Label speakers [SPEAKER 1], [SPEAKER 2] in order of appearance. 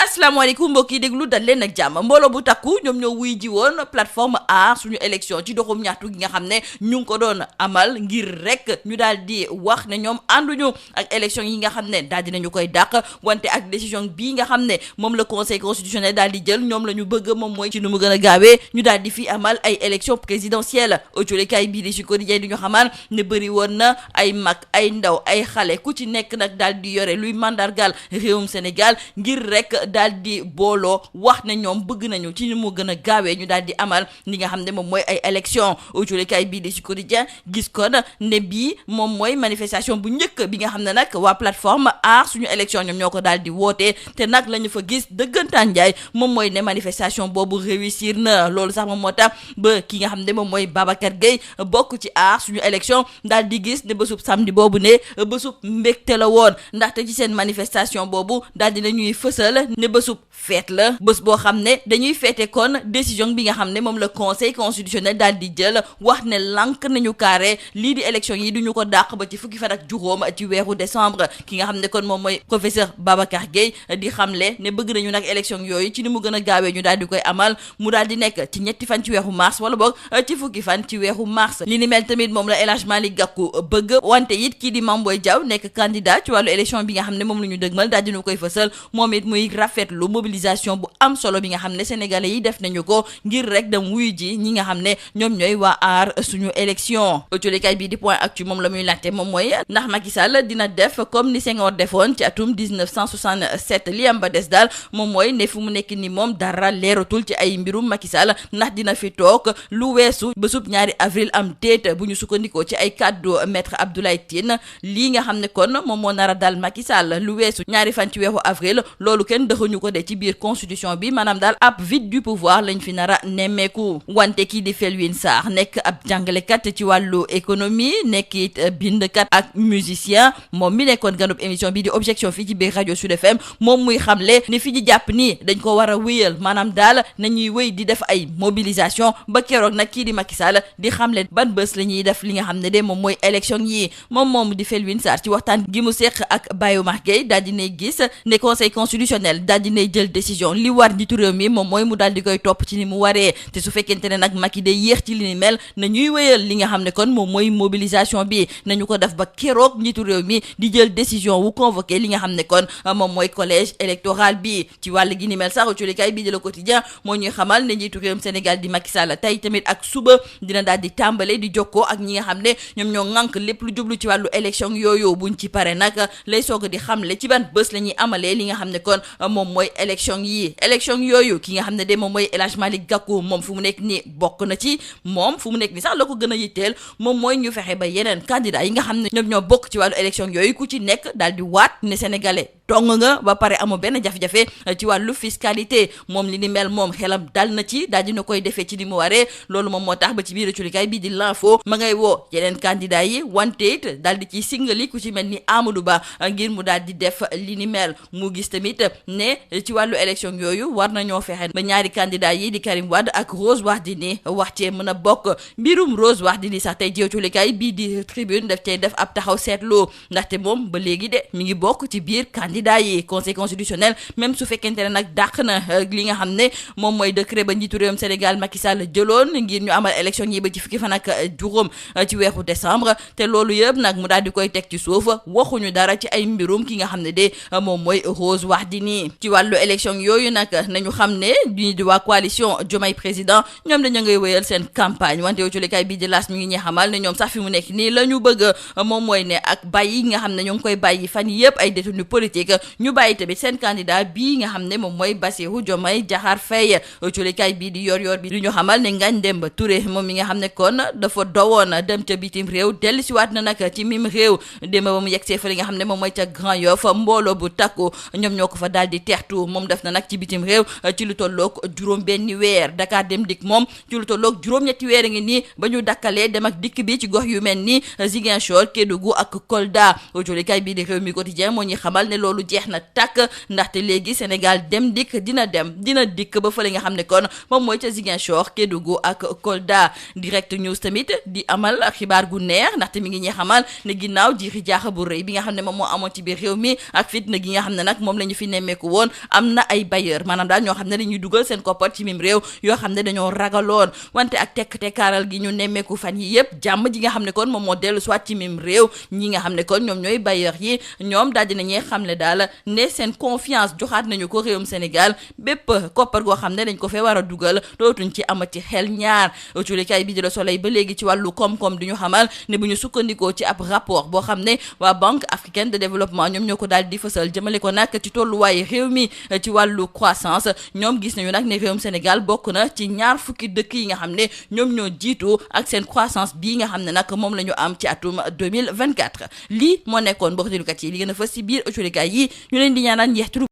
[SPEAKER 1] asalaamaaleykum mbokk yi déglu dal leen ak jàmm mbooloo bu takku ñoom ñoo wuy ji woon plateforme Aar Suñu Élection ci doxum ñaxtu gi nga xam ne ñu ngi ko doon amal ngir rek ñu daal di wax ne ñoom ànduñu ak élection yi nga xam ne daal dinañu koy dàq wante ak décision bii nga xam ne moom la conseil constitutionnel daal di jël ñoom la ñu bëgg moom mooy ci nu mu gën a gaawee ñu daal di fi amal ay élection présidentielle autolikaay bii di si quotidien di ñu xamaan ne bëri woon na ay mag ay ndaw ay xale ku ci nekk nag daal di yore luy mandargal réewum Sénégal ngir rek daal di booloo wax ne ñoom bëgg nañu ci ni mu gën a gaawee ñu daal di amal li nga xam ne moom mooy ay élection autolikaay bii di si quotidien gis kon ne bii moom mooy manifestation bu njëkk bi nga xam ne nag waa plateforme Aar Suñu Élection ñoom ñoo ko daal di wootee te nag la ñu fa gis dëggantaan njaay moom mooy ne manifestation boobu réussir na loolu sax moom moo tax ba ki nga xam ne moom mooy Babacar Gueye bokk ci Aar Suñu Élection daal di gis ne bésub samedi boobu ne bésub mbégte la woon ndaxte ci seen manifestation boobu daal di nañuy fësal ne bésub feet la bés boo xam ne dañuy feete kon décision bi nga xam ne moom la conseil constitutionnel daal di jël wax ne lànk nañu carré lii di élection yi duñu ko dàq ba ci fukki fan ak juróom ci weeru décembre ki nga xam ne kon moom mooy professeur Babacar Gueye di xamle ne bëgg nañu nag élection yooyu ci ni mu gën a gaawee ñu daal di koy amal mu daal di nekk ci ñetti fan ci weeru mars wala boog ci fukki fan ci weeru mars li ni mel tamit moom la El Hadj Malick Gakou bëgg wante it kii di Mame Boye Diao nekk candidat ci wàllu élection bi nga xam ne moom la ñu dëgmal daal dina koy fësal moom it muy rafetlu mobilisation bu am solo bi nga xam ne sénégalais yi def nañu ko ngir rek dem wuyu ji ñi nga xam ne ñoom ñooy waa Aar Suñu Élection autolikaay bii di point actu moom la muy laajte moom mooy ndax Macky Sall dina def comme ni Senghor defoon ci atum 1967 li am ba des daal moom mooy ne fu mu nekk ni moom dara leeratul ci ay mbirum Macky Sall ndax dina fi toog lu weesu bésub 2 avril am déet bu ñu sukkandikoo ci ay kàddu maître Abdoulaye Tine lii nga xam ne kon moom moo nar a dal Macky Sall lu weesu 2 fan ci weeru avril loolu kenn dëxuñu ko de ci biir constitution bi maanaam daal ab vide du pouvoir lañ fi nar a nemmeeku wante kii di Felwine Sarr nekk ab jàngalekat ci wàllu économie nekk it bindkat ak musicien moom mi nekkoon ganub émission bi di objection fii ci biir rajo Sud FM moom muy xamle ni fi ñu jàpp nii dañ ko war a wéyal maanaam daal nañuy wéy di def ay mobilisation ba keroog nag kii di Macky Sall di xamle ban bés la ñuy def li nga xam ne de moom mooy élection yi moom di Felwine Sarr ci waxtaan gi mu seq ak Baye Omar Gueye daal dinay gis ne conseil constitutionnel daal dinay jël décision li war njiitu réew mi moom mooy mu daal di koy topp ci ni mu waree te su fekkente ne nag Macky day yéex ci li ni mel na ñuy wéyal li nga xam ne kon moom mooy mobilisation bi nañu ko def ba keroog njiitu réew mi di jël décision wu convoqué li nga xam ne kon moom mooy collège électoral bi ci wàll gi ni mel sax culikaay bii di Le Quotidien moo ñuy xamal ne njiitu réewum Sénégal di Macky Sall tey tamit ak suba dina daal di tàmbale di jokkoo ak ñi nga xam ne ñoom ñoo ŋànk lépp lu jublu ci wàllu élection yooyu buñ ci pare nag lay soog di xamle ci ban bés la ñuy amalee li nga xam ne kon moom mooy élection yooyu ki nga xam ne de moom mooy El Hadj Malick Gakou moom fu mu nekk nii bokk na ci moom fu mu nekk nii sax la ko gën a yitteel moom mooy ñu fexe ba yeneen candidat yi nga xam ne ñoom ñoo bokk ci wàllu élection yooyu ku ci nekk daal di waat ne sénégalais dong nga ba pare amoo benn jafe-jafe ci wàllu fiscalité moom li ni mel moom xelam dal na ci daal dina koy defee ci ni mu waree loolu moom moo tax ba ci biir culikaay bii di l'info ma ngay woo yeneen candidat yi wante it daal di ci singali ku ci mel ni Amadou Ba ngir mu daal di def li ni mel mu gis tamit ne ci wàllu élection yooyu war nañoo fexe ba ñaari candidat yi di Karim Wade ak Rose Wardini wax cee mën a bokk mbirum Rose Wardini sax tey jii culikaay bii di tribune daf cee def ab taxaw seetlu ndaxte moom ba léegi de mi ngi bokk ci biir candidat yi conseil constitutionnel même su fekkente ne nag dàq na li nga xam ne moom mooy décret ba njiitu réewum Sénégal Macky Sall jëloon ngir ñu amal élection yi ba ci fukki fan ak juróom ci weeru décembre te loolu yëpp nag mu daal di koy teg ci suuf waxuñu dara ci ay mbirum ki nga xam ne de moom mooy Rose Wardini ci wàllu élection yooyu nag nañu xam ne ñi di waa coalition Diomaye président ñoom dañu ngay wéyal seen campagne wante yow culikaay bii di L'As mi ngi ñuy xamal ne ñoom sax fi mu nekk nii la ñu bëgg moom mooy ne ak bàyyi nga xam ne ñu ngi koy bàyyi fan yëpp ay détenus politique ñu bàyyi tamit seen candidat bii nga xam ne moom mooy Bassirou Diomaye Diakhar Faye culikaay bii di yor bi du ñu xamal ne Ngagne Demba Touré moom mi nga xam ne kon dafa dowoon dem ca bitim réew dellu si waat na nag ci mim réew démb ba mu yegsee fa li nga xam ne moom mooy ca Grand Yoff mbooloo bu takku ñoom ñoo ko fa daal di teextu moom def na nag ci bitim réew ci lu tolloog juróom benni weer Dakar Dem Dikk moom ci lu tolloog juróom-ñetti weer a ngi nii ba ñu dakkalee dem ak dikk bi ci gox yu mel ni Ziguinchor Kédougou ak Kolda culikaay bii di Rewmi Quotidien moo ñuy xamal ne loolu loolu jeex na tàkk ndaxte léegi Sénégal dem dikk dina dikk ba fële nga xam ne kon moom mooy ca Ziguinchor Kédougou ak Kolda. Direct News tamit di amal xibaar gu neex ndaxte mi ngi ñuy xamal ne ginnaaw jiixi jaaxa bu rëy bi nga xam ne moom moo amoon ci biir réew mi ak fitna gi nga xam ne nag moom la ñu fi nemmeeku woon am na ay bailleur maanaam daal ñoo xam ne dañuy dugal seen koppar ci mim réew yoo xam ne dañoo ragaloon wante ak tekkaaral gi ñu nemmeeku fan yi yëpp jàmm ji nga xam ne kon moom moo dellu soit ci mim réew ñi nga xam ne kon ñoom ñooy bailleur yi ñoom daal dinañuy xam ne daal ne seen confiance joxaat nañu ko réewum Sénégal bépp koppar goo xam ne dañ ko fee war a dugal dootuñ ci amati xel ñaar culikaay bi di Le Soleil ba léegi ci wàllu koom-koom di ñu xamal ne bu ñu sukkandikoo ci ab rapport boo xam ne waa Banque africaine de développement ñoom ñoo ko daal di fësal jëmale ko nag ci tolluwaayu réew mi ci wàllu croissance ñoom gis nañu nag ne réewum Sénégal bokk na ci ñaar fukki dëkk yi nga xam ne ñoom ñoo jiitu ak seen croissance bii nga xam ne nag moom la ñu am ci atum 2024 lii moo nekkoon mbokk déglukat yi li gën a fës ci biir culikaay yi ñu leen di ñaanal njeextu